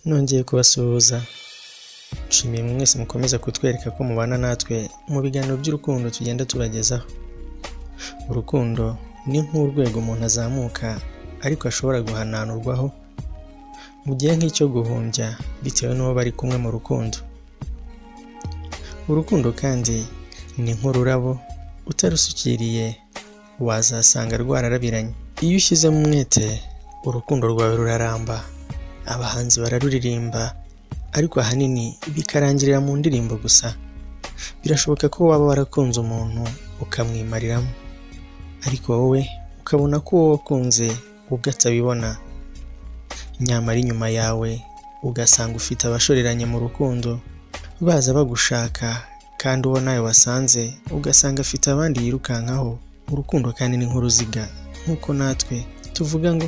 Nongeye kubasuhuza, nshimiye mwese mukomeza kutwereka ko mubana natwe mu biganiro by'urukundo tugenda tubagezaho. Urukundo ni nk'urwego umuntu azamuka ariko ashobora guhananurwaho mu gihe nk'icyo guhumbya bitewe n'uwo bari kumwe mu rukundo. Urukundo kandi ni nk'ururabo utarusukiriye wazasanga rwararabiranye. Iyo ushyizemo umwete urukundo rwawe ruraramba, abahanzi bararuririmba ariko ahanini bikarangirira mu ndirimbo gusa. Birashoboka ko waba warakunze umuntu ukamwimariramo, ariko wowe ukabona ko uwo wakunze ubwe atabibona, nyamara inyuma yawe ugasanga ufite abashoreranye mu rukundo baza bagushaka kandi uwo nawe wasanze ugasanga afite abandi yirukankaho. Urukundo kandi ni nk'uruziga, nk'uko natwe tuvuga ngo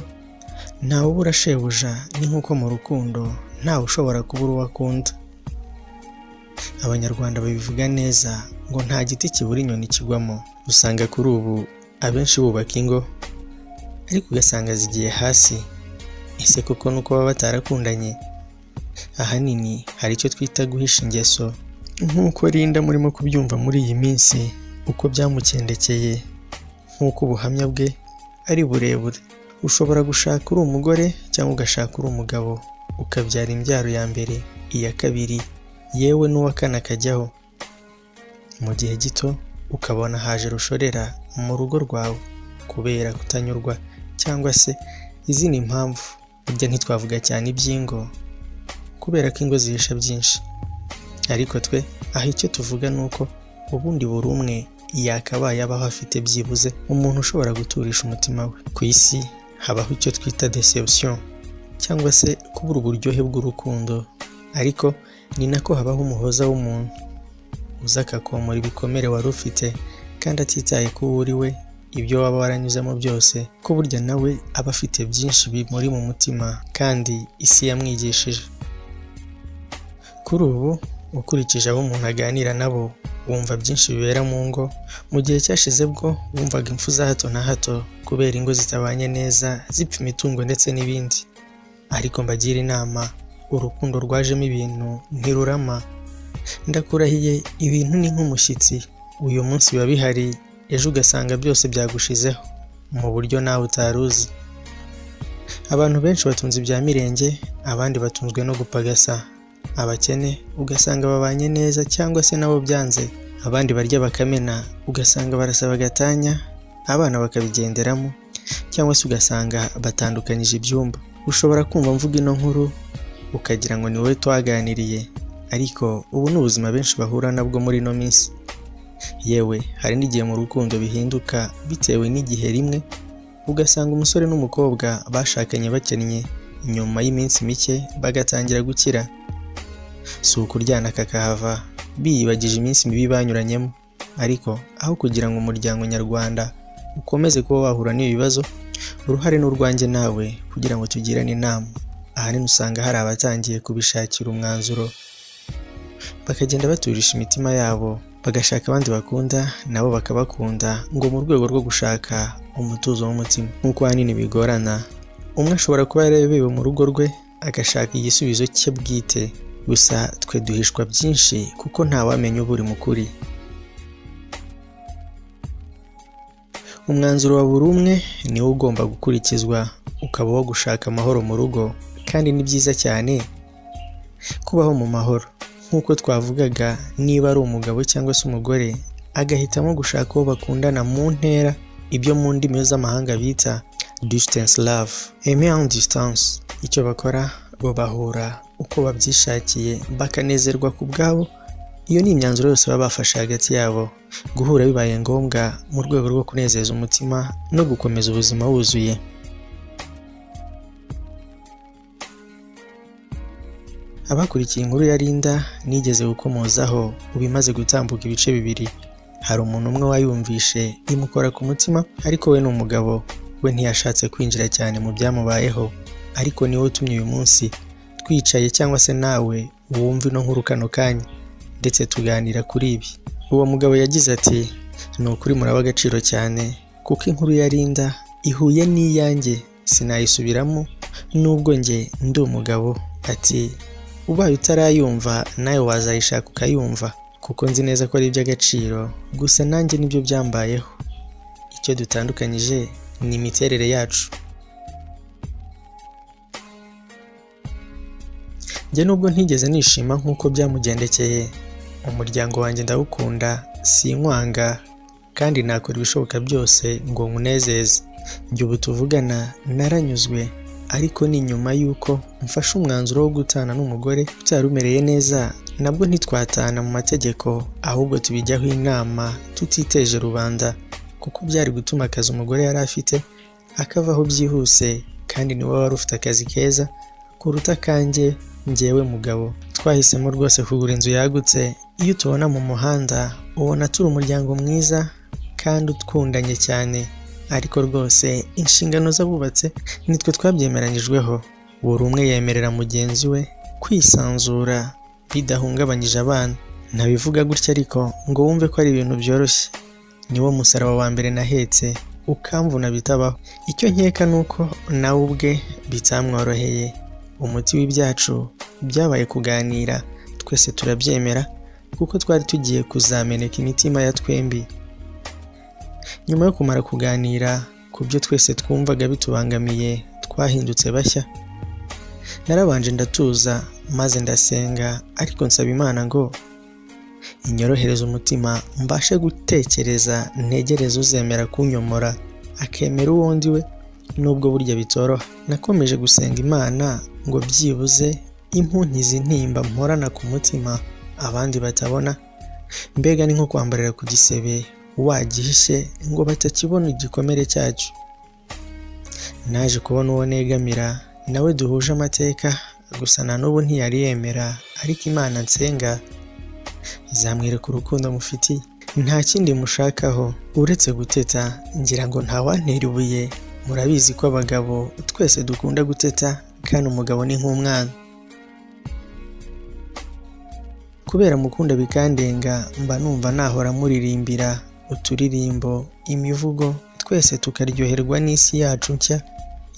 ntawe ubura shebuja, ni nk'uko mu rukundo ntawe ushobora kubura uwo akunda. Abanyarwanda babivuga neza ngo nta giti kibura inyoni kigwamo. Usanga kuri ubu abenshi bubaka ingo ariko ugasanga zigiye hasi. Ese koko nuko baba batarakundanye? Ahanini hari icyo twita guhisha ingeso, nk'uko Linda murimo kubyumva muri iyi minsi uko byamukendekeye, nk'uko ubuhamya bwe ari burebure. Ushobora gushaka uri umugore cyangwa ugashaka uri umugabo, ukabyara imbyaro ya mbere, iya kabiri, yewe n'uwa kane akajyaho. Mu gihe gito ukabona haje rushorera mu rugo rwawe kubera kutanyurwa cyangwa se izindi mpamvu. Burya ntitwavuga cyane iby'ingo kubera ko ingo zihisha byinshi, ariko twe aho icyo tuvuga ni uko ubundi buri umwe yakabaye abaho afite byibuze umuntu ushobora guturisha umutima we. Ku isi habaho icyo twita deception cyangwa se kubura uburyohe bw'urukundo, ariko ni nako habaho umuhoza w'umuntu uza akakomora ibikomere wari ufite kandi atitaye ku uwo uri we, ibyo waba waranyuzemo byose, ko burya nawe aba afite byinshi bimuri mu mutima kandi isi yamwigishije. Kuri ubu ukurikije abo umuntu aganira nabo wumva byinshi bibera mu ngo. Mu gihe cyashize bwo wumvaga impfu za hato na hato kubera ingo zitabanye neza, zipfa imitungo ndetse n'ibindi. Ariko mbagira inama, urukundo rwajemo ibintu ntirurama. Ndakurahiye ibintu ni nk'umushyitsi, uyu munsi biba bihari, ejo ugasanga byose byagushizeho mu buryo nawe utari uzi. Abantu benshi batunze ibya mirenge, abandi batunzwe no gupagasa. Abakene ugasanga babanye neza cyangwa se nabo byanze, abandi barya bakamena ugasanga barasaba gatanya, abana bakabigenderamo cyangwa se ugasanga batandukanyije ibyumba. Ushobora kumva mvuga ino nkuru ukagira ngo ni wowe twaganiriye, ariko ubu ni ubuzima benshi bahura nabwo muri ino minsi. Yewe hari n'igihe mu rukundo bihinduka bitewe n'igihe, rimwe ugasanga umusore n'umukobwa bashakanye bakennye, nyuma y'iminsi mike bagatangira gukira. Si ukuryana kakahava biyibagije iminsi mibi banyuranyemo, ariko aho kugira ngo umuryango nyarwanda ukomeze kuba wahura n'ibi bibazo, uruhare ni urwanjye nawe kugira ngo tugirane inama. Ahanini usanga hari abatangiye kubishakira umwanzuro, bakagenda baturisha imitima yabo, bagashaka abandi bakunda nabo bakabakunda, ngo mu rwego rwo gushaka umutuzo w'umutima. Nk'uko ahanini bigorana, umwe ashobora kuba yarayobewe mu rugo rwe agashaka igisubizo cye bwite, gusa twe duhishwa byinshi kuko ntawamenya uba uri mu kuri. Umwanzuro wa buri umwe niwo ugomba gukurikizwa, ukaba uwo gushaka amahoro mu rugo, kandi ni byiza cyane kubaho mu mahoro. Nk'uko twavugaga, niba ari umugabo cyangwa se umugore agahitamo gushaka uwo bakundana mu ntera, ibyo mu ndimi z'amahanga bita distance love, aimer en distance. Icyo bakora bo bahura uko babyishakiye bakanezerwa ku bwabo. Iyo ni imyanzuro yose baba bafashe hagati yabo. Guhura bibaye ngombwa mu rwego rwo kunezeza umutima no gukomeza ubuzima wuzuye. Abakurikiye inkuru ya Linda nigeze gukomozaho, ubu imaze gutambuka ibice bibiri. Hari umuntu umwe wayumvishe imukora ku mutima, ariko we ni umugabo, we ntiyashatse kwinjira cyane mu byamubayeho, ariko niwe utumye uyu munsi twicaye cyangwa se nawe wumva ino nkuru kano kanya, ndetse tuganira kuri ibi. Uwo mugabo yagize ati: "Ni ukuri muraba agaciro cyane, kuko inkuru ya Linda ihuye n'iyanjye, sinayisubiramo nubwo njye ndi umugabo, Ati ubaye utarayumva nawe wazayishaka ukayumva, kuko nzi neza ko ari iby'agaciro, gusa nanjye nibyo byambayeho. Icyo dutandukanyije ni imiterere yacu. Njye nubwo ntigeze nishima nk'uko byamugendekeye, umuryango wanjye ndawukunda, sinkwanga, kandi nakora ibishoboka byose ngo nkunezeze. Njye ubu tuvugana naranyuzwe, ariko ni nyuma y'uko mfashe umwanzuro wo gutana n'umugore utari umereye neza, nabwo ntitwatana mu mategeko, ahubwo tubijyaho inama tutiteje rubanda, kuko byari gutuma akazi umugore yari afite akavaho byihuse, kandi niwe wari ufite akazi keza kuruta akanjye njyewe mugabo. Twahisemo rwose kugura inzu yagutse. Iyo tubona mu muhanda ubona turi umuryango mwiza kandi ukundanye cyane, ariko rwose inshingano z'abubatse nitwe twabyemeranyijweho. Buri umwe yemerera mugenzi we kwisanzura bidahungabanyije abana. Ntabivuga gutya ariko ngo wumve ko ari ibintu byoroshye. Niwo musaraba wa mbere nahetse, ukamvuna bitabaho. Icyo nkeka ni uko nawe ubwe bitamworoheye. Umuti w'ibyacu byabaye kuganira, twese turabyemera, kuko twari tugiye kuzameneka imitima ya twembi. Nyuma yo kumara kuganira ku byo twese twumvaga bitubangamiye, twahindutse bashya. Narabanje ndatuza maze ndasenga, ariko nsaba Imana ngo inyorohereze umutima mbashe gutekereza, ntegereze uzemera kunyomora akemera uwo ndi we, nubwo burya bitoroha. Nakomeje gusenga Imana ngo byibuze impunkize intimba mporana ku mutima abandi batabona. Mbega ni nko kwambarira ku gisebe wagihishe ngo batakibona igikomere cyacyo. Naje kubona uwo negamira nawe duhuje amateka, gusa na n'ubu ntiyari yemera, ariko Imana nsenga izamwereka urukundo mufitiye. Nta kindi mushakaho uretse guteta, ngira ngo ntawantera ibuye. Murabizi ko abagabo twese dukunda guteta, kandi umugabo ni nk'umwana. Kubera mukunda bikandenga, mba numva nahora muririmbira uturirimbo, imivugo, twese tukaryoherwa n'isi yacu nshya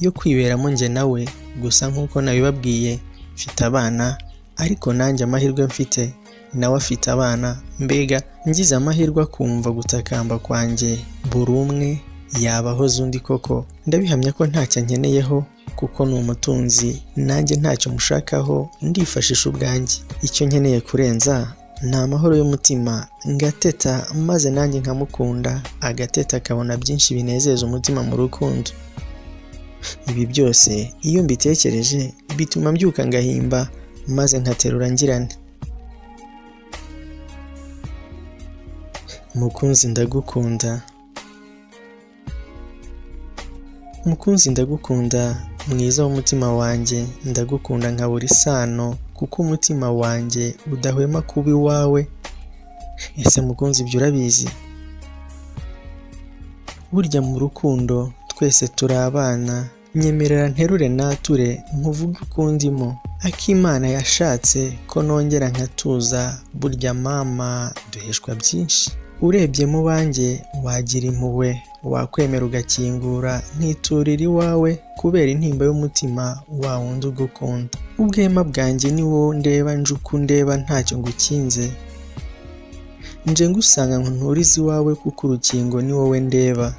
yo kwiberamo njye nawe. Gusa nk'uko nabibabwiye, mfite abana, ariko nanjye amahirwe mfite nawe afite abana. Mbega ngize amahirwe akumva gutakamba kwanjye, buri umwe yaba ahoze undi koko. Ndabihamya ko ntacyo nkeneyeho kuko ni umutunzi, nanjye ntacyo mushakaho, ndifashisha ubwanjye. Icyo nkeneye kurenza ni amahoro y'umutima, ngateta maze nanjye nkamukunda, agateta akabona byinshi binezeza umutima mu rukundo. Ibi byose iyo mbitekereje bituma mbyuka ngahimba, maze nkaterura ngirane. Mukunzi ndagukunda. Mukunzi ndagukunda, mwiza w'umutima wanjye, ndagukunda nkabura isano, kuko umutima wanjye udahwema kuba iwawe. Ese mukunzi ibyo urabizi? Burya mu rukundo twese turi abana, nyemerera nterure nature nkuvuge uko ndimo. Akimana yashatse ko nongera nkatuza, burya mama duheshwa byinshi. Urebye mu banjye wagira impuhwe, wakwemera ugakingura nkiturira iwawe, kubera intimba y'umutima wa wundi ugukunda. Ubwema bwanjye ni wowe ndeba, nje uko undeba ntacyo ngukinze. Nje ngusanga ngo nturize iwawe, kuko urukingo ni wowe ndeba.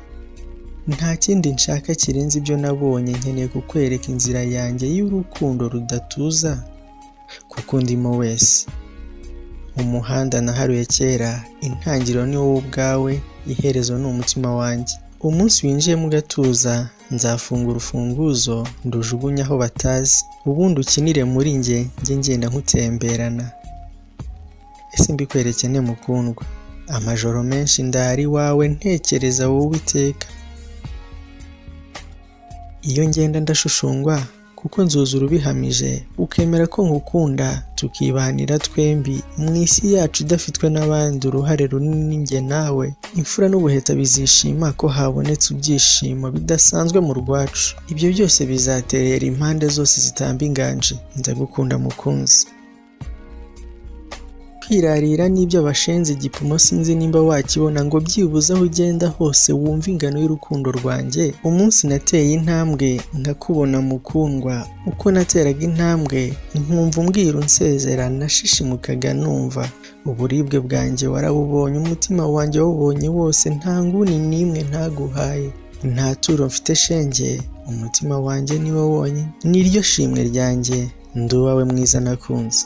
Nta kindi nshaka kirenze ibyo nabonye, nkeneye kukwereka inzira yanjye y'urukundo rudatuza, kuko ndimo wese. Umuhanda naharuye kera, intangiriro ni wowe ubwawe, iherezo ni umutima wanjye. Umunsi winjiyemo ugatuza, nzafunga urufunguzo ndujugunye aho batazi, ubundi ukinire muri njye, njye ngenda nkutemberana. Ese mbikwereke nte mukundwa? Amajoro menshi ndara iwawe ntekereza wowe iteka. Iyo ngenda ndashushungwa, kuko nzuzura ubihamije, ukemera ko ngukunda, tukibanira twembi mu isi yacu idafitwe n'abandi uruhare runini njye nawe. Imfura n'ubuheta bizishima ko habonetse ibyishimo bidasanzwe mu rwacu. Ibyo byose bizaterera impande zose zitamba inganji. Ndagukunda mukunzi. Kwirarira n'ibyo abashenzi igipimo sinzi nimba wakibona, ngo byibuze aho ugenda hose wumve ingano y'urukundo rwanjye. Umunsi nateye intambwe nkakubona mukundwa, uko nateraga intambwe nkumva umbwira unsezera, nashishimukaga numva uburibwe bwanjye warabubonye, umutima wanjye wawubonye wose, nta nguni n'imwe ntaguhaye, nta turo mfite shenge, umutima wanjye ni wo wonyine, niryo shimwe ryanjye, ndi uwawe mwiza nakunze.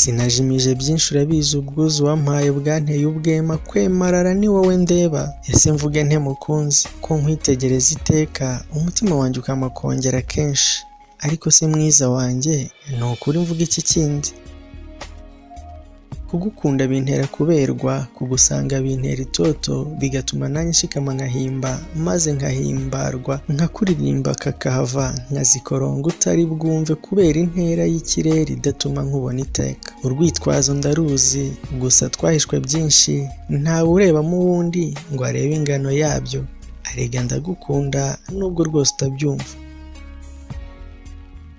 Sinajimije byinshi urabizi, ubwuzu wampaye bwanteye ubwema, kwemarara ni wowe ndeba, ese mvuge nte mukunzi ko nkwitegereza iteka, umutima wanjye ukamakongera kenshi, ariko se mwiza wanjye ni ukuri mvuga iki kindi? Kugukunda bintera kuberwa, kugusanga bintera itoto, bigatuma nanjye nshikama nkahimba, maze nkahimbarwa, nkakuririmba kakahava, nkazikoronga utari bwumve kubera intera y'ikirere idatuma nkubona iteka. Urwitwazo ndaruzi, gusa twahishwe byinshi, ntawe urebamo uwundi ngo arebe ingano yabyo, arega ndagukunda nubwo rwose utabyumva.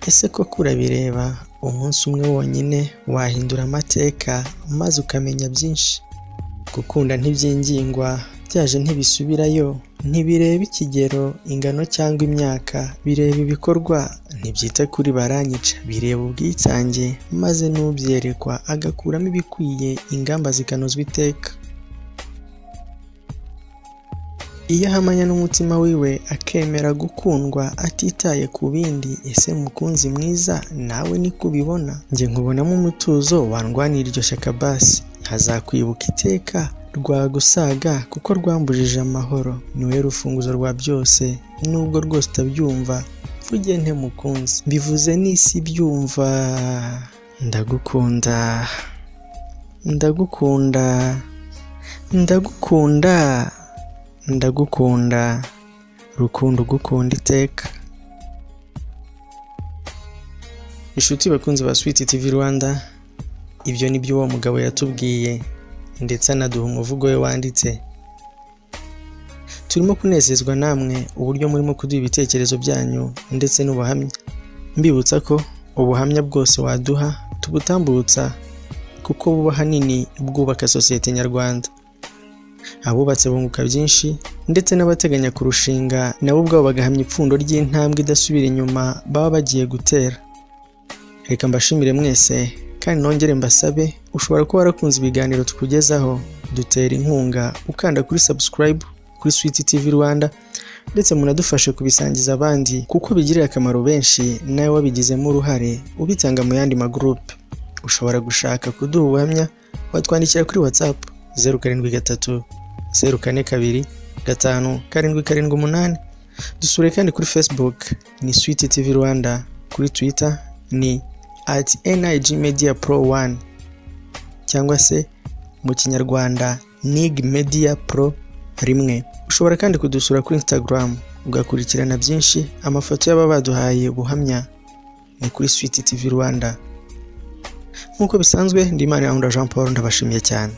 Ese koko urabireba, umunsi umwe wonyine wahindura amateka maze ukamenya byinshi. Gukunda ntibyingingwa, byaje ntibisubirayo, ntibireba ikigero, ingano cyangwa imyaka, bireba ibikorwa, ntibyita kuri baranyica, bireba ubwitange, maze n'ubyerekwa agakuramo ibikwiye, ingamba zikanozwa iteka. Iyo ahamanya n'umutima wiwe akemera gukundwa atitaye ku bindi, ese mukunzi mwiza nawe niko ubibona? Njye nkubonamo umutuzo wandwanira iryo shyaka basi, nkazakwibuka iteka rwagusaga kuko rwambujije amahoro, niwe rufunguzo rwa byose, nubwo rwose utabyumva, mvuge nte mukunzi, mbivuze n'isi ibyumva, ndagukunda, ndagukunda, ndagukunda, ndagukunda, rukundo ugukunda iteka. Inshuti bakunzi ba Sweet TV Rwanda, ibyo ni byo uwo mugabo yatubwiye ndetse anaduha umuvugo we wanditse. Turimo kunezezwa namwe uburyo murimo kuduha ibitekerezo byanyu ndetse n'ubuhamya. Mbibutsa ko ubuhamya bwose waduha tubutambutsa kuko buba ahanini bwubaka sosiyete nyarwanda. Abubatse bunguka byinshi ndetse n'abateganya kurushinga nabo ubwabo bagahamya ipfundo ry'intambwe idasubira inyuma baba bagiye gutera. Reka mbashimire mwese kandi nongere mbasabe, ushobora kuba warakunze ibiganiro tukugezaho, dutera inkunga ukanda kuri subscribe kuri Sweet TV Rwanda, ndetse munadufashe kubisangiza abandi kuko bigirira akamaro benshi, nawe wabigizemo uruhare ubitanga mu yandi magroupe. Ushobora gushaka kuduha ubuhamya, watwandikira kuri WhatsApp 073 042 5778. Dusure kandi kuri Facebook ni Sweet TV Rwanda, kuri Twitter ni @NIGMediaPro1 cyangwa se mu Kinyarwanda NIG Media Pro 1. Ushobora kandi kudusura kuri Instagram ugakurikirana byinshi, amafoto y'aba baduhaye ubuhamya ni kuri Sweet TV Rwanda. Nk'uko bisanzwe ndi Imanirankunda Jean Paul, ndabashimiye cyane.